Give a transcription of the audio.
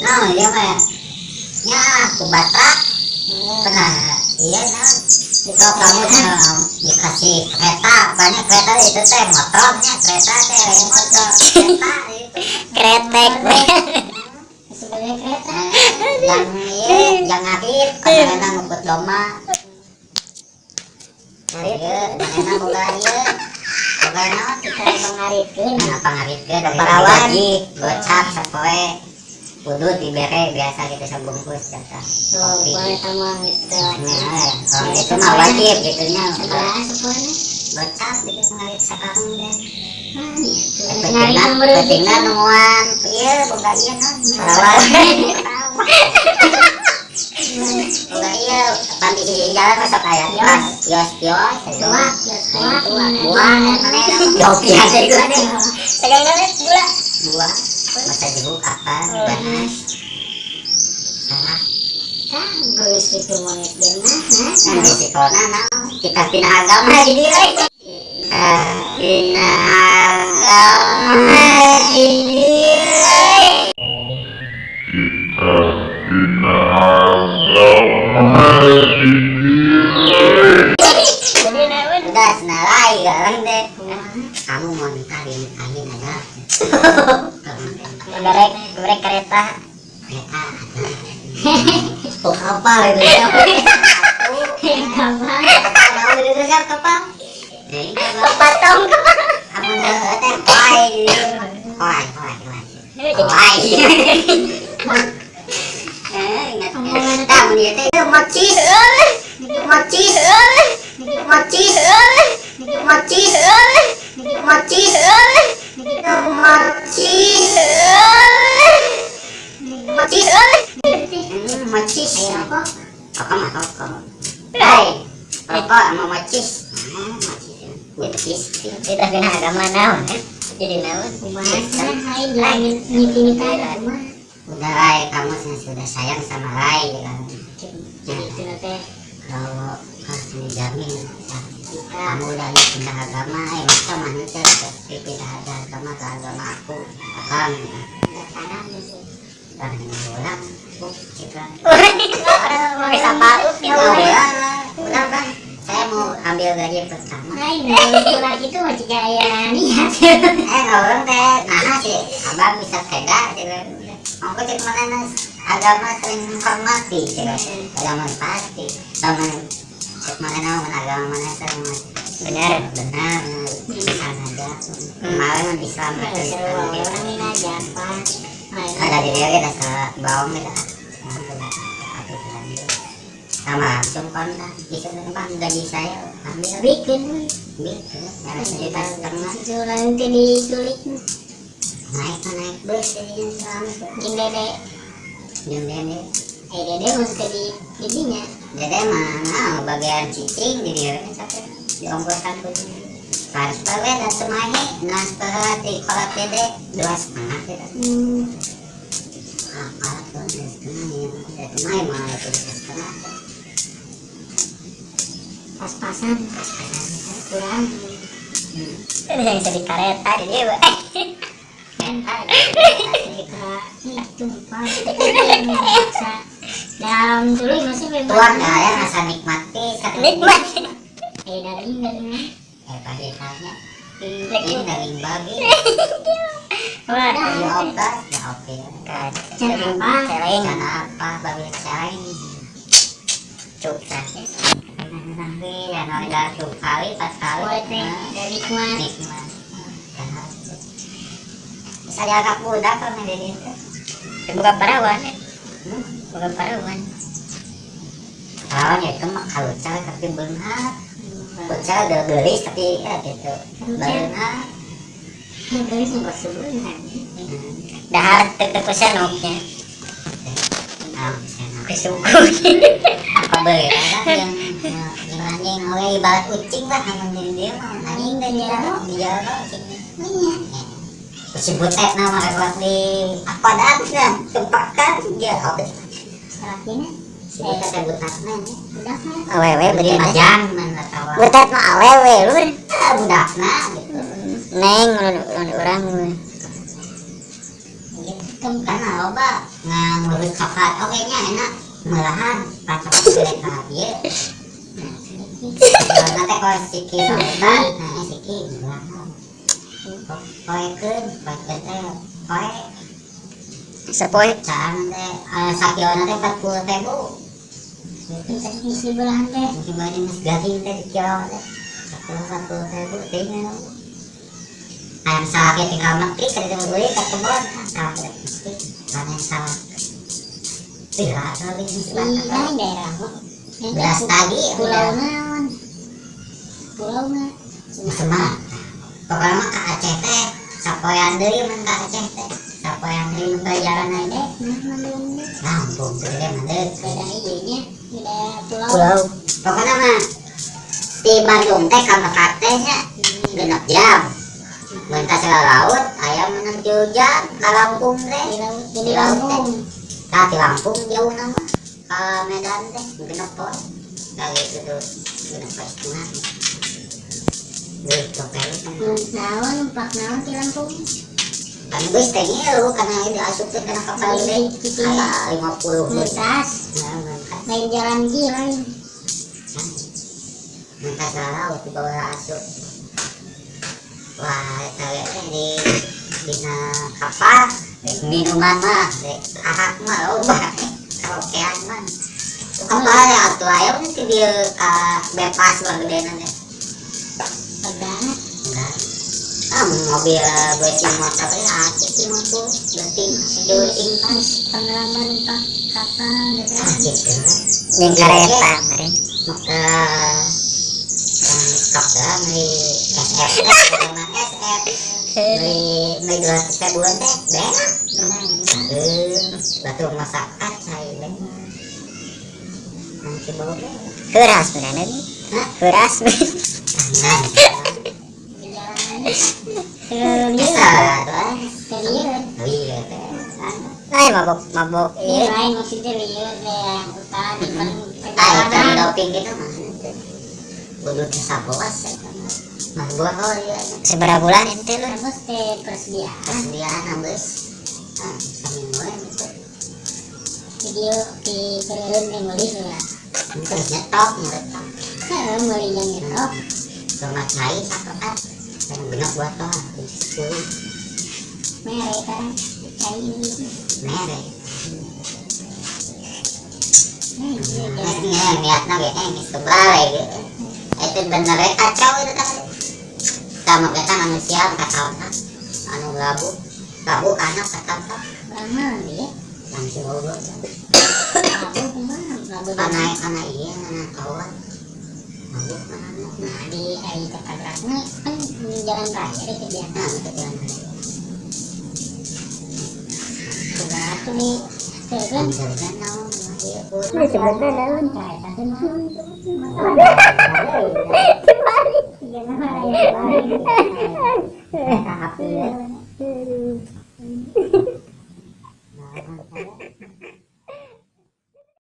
Nah, iya mah. Ya, aku Batak. Pernah iya nah. Kalau kamu dikasih kereta, banyak kereta itu teh motornya, kereta teh lain motor, kereta itu. Kretek. Sebenarnya kereta. Yang iya, yang ngarit, karena ngukut domba. Nah, iya, manehna boga ieu. Boga naon Kita pengaritkeun. Nah, pangaritkeun dari Parawan. Gaji, gocap sapoe. Kudu dibere biasa gitu sabungkus jatah. Oh, Kopi. boleh sama gitu. Nah, kalau itu mah wajib gitu nya. Sebelah sepoena. Gocap gitu ngarit sakarung deh. Ah, gitu. Nyari Pentingna, nomor pentingna nungguan ieu boga ieu naon parawan. Boga ieu pan di sisi jalan mah sok aya kios, kios kios Tuak, kios tuak. Buah, mana Yopi ada itu ada. Pegang naon gula. Buah, masa jeruk apa, ganas. Salah. Tah, geus kitu mah geus nah. Nah, risikona naon? Kita pindah agama di dieu. Pindah agama di dieu. Jadi naon? Udah senalai sekarang deh. Kamu mau nikah dinikahin aja. Merek, merek kereta. Kereta ada. Oh, kapal itu ya. Kapal. Kapal itu siapa kapal? Nah, kapal. Patong. Kamu teh koi. Koi, koi, koi. Koi. Ingat. Nah, mun ieu teh mocis. Mocis. Mocis. Mocis. Mocis. Mocis. Mocis. Mocis. Ayo rokok. Rokok mah rokok. Hei, rokok sama mocis. Ah, mocis. Mocis. Kita pindah agama naon? Jadi naon? Kumaha cenah aing nyimpi-nyimpi kumaha. Udah Rai, kamu sudah sayang sama Rai gitu. Jadi itu teh Kalau harus dijamin ya, kita kamu udah pindah agama, masa mana teh tapi pindah agama ke agama aku, akang. tanam sih. Orang ulang, cika. Orang bisa pauk gitu. Udah, udah bang, saya mau ambil gaji pertama. Nah, ini ular gitu mah jika aya niat. Orang teh, nah sih, abang bisa tega, cika. Aku cek mana agama sering menghormati, cika. Agama pasti, sama cek mana agama mana sering Benar. benar, bisa aja. Kemarin mah Islam Nah, seru orang ini aja apa. Ada di dia kita salah bawang kita. Sama langsung kontak, bisa bang gaji saya ambil Bikin bikin, harus 1,5 juta. Susulan nanti diculik Naik naik bus jadinya selama jeung dede. Jeung dede. Eh dede mesti di didinya. Dede mana bagian cicing di dia sampai diongkosan kudu. Transfer we da Cimahi, transfer di kolak dede 2,5 gitu. Ah, kolak 2,5 ya. Da Cimahi mah itu 2,5. Pas-pasan, kurang. Ini yang jadi kareta di dia. Kereta. Itu pak. Dalam dulu masih memang. Tuang ya rasa nikmati satu. Nikmat. Eh daging daging. Pagi tanya. Ini daging babi. Wah, Ya oke, ya oke. Can apa? Celeng. Can apa babi celeng. Cuksa. Nanti ya udah tuh kali, 4 kali. Buat nih, dari nikmat. Nikmat. Bisa diangkat budak kan dari itu. Bukan parawan ya. Bukan parawan. Parawan ya itu mah kalucar tapi beunghar. Bocah udah gelis tapi ya gitu. Beunghar. Gelis nggak sebeunghar. Dahar teu kusenoknya. Ah, senok. Kesuku. Apa beureum yang yang anjing oge ibarat ucing lah amun di dieu mah anjing teh di jero di jero ucing. Iya. Si butet nama lewat di apadan kan tumpakan dia oke. Salakina. Si butet teh butatna. Budakna. Awewe Jadi butet. majang mana tawa. Butet mah awewe lur. Ah, budakna gitu. Neng urang. Gitu. Karena loba ngurus coklat oke nya enak melahan pak coklat gede ka ieu. Nanti kalau siki sambutan, nah siki melahan. Poekeun, poekeun teh poe. Sapoe caan teh sakilona teh 40.000. Isi belahan teh. Isi belahan geus garing teh dikilo teh. Sakilo 40.000 teh nya. Ayam salak tinggal metik kada beli ka kebon. Salak metik, mana yang salah? Pira kali di lain daerah. Beras tadi pulau naon? Pulau mah Sumatera. Pokoknya mah ka Aceh teh sapoean deui mun ka Aceh teh. Sapoean deui mun bayaran aja nah mandun Lampung teh ge mandeur. Beda ieu nya, beda pulau. Pulau. Pokoknya mah di Bandung teh ka Mekah teh nya 6 jam. Mun ka laut aya menang 3 jam ka Lampung teh. Di laut di Lampung. Tah di Lampung jauh mah. Ka Medan teh genep poe. Kali itu genep poe setengah. Duh, kayak Naon numpak naon di Lampung? Kan geus teh ngilu kana ieu diasupkeun kana kapal gede. Aya 50 Mentas. Lain jalan gi lain. Mentas laut di bawah asup. Wah, eta teh di dina kapal minuman mah, ahak mah loba. Karaokean mah. Kapal ya atuh aya mun ti dieu ka bebas mah gedena teh. Enggak. Enggak. Ah, mobil besi motor ya asup 50 berarti syuting pas pengalaman pak kapal gitu. Ah, gitu. Jeung kareta meureun. Maka kapal beli SF zaman SF beli beli 200.000-an teh benak. Batu masakan cai benak. Nanti bawa benak. Heuras beunana. Hah? Heuras. Nah, bisa tuh. Lieur. Lieur teh. Lain mabok-mabok Iya, ieu. lain maksudnya lieur teh yang hutan di Ah, itu perjalanan. doping gitu mah. Kudu saboas eta mah. Mah bohong ya. Sabaraha bulan ente lu? Terus teh persediaan Persediaan habis. Ah, samingguan gitu. video di kereureun teh meuli heula. Terus nyetok, nyetok. Heeh, meuli yang nyetok. Cuma cai satu kan. Yang genep botol, 10. Mere kan cai ini. Mere. Nah, Nah, niatna ge geus kebalik gitu. Itu bener we kacau itu teh. Sama kita manusia katabrak anu labu. Labu kana katabrak lama dia. langsung goblok. Labu kumaha? Labu Kana kana ieu kana kawan. Labu kana. Nah, di ai ketabrakna kan di jalan raya di kejadian. Nah, itu jalan raya. Kumaha tuh di kan Kan naon ieu pun. Sebenarnya naon? Nah, eta teh naon? Kembali. Jangan marah ya. Eta api. Aduh.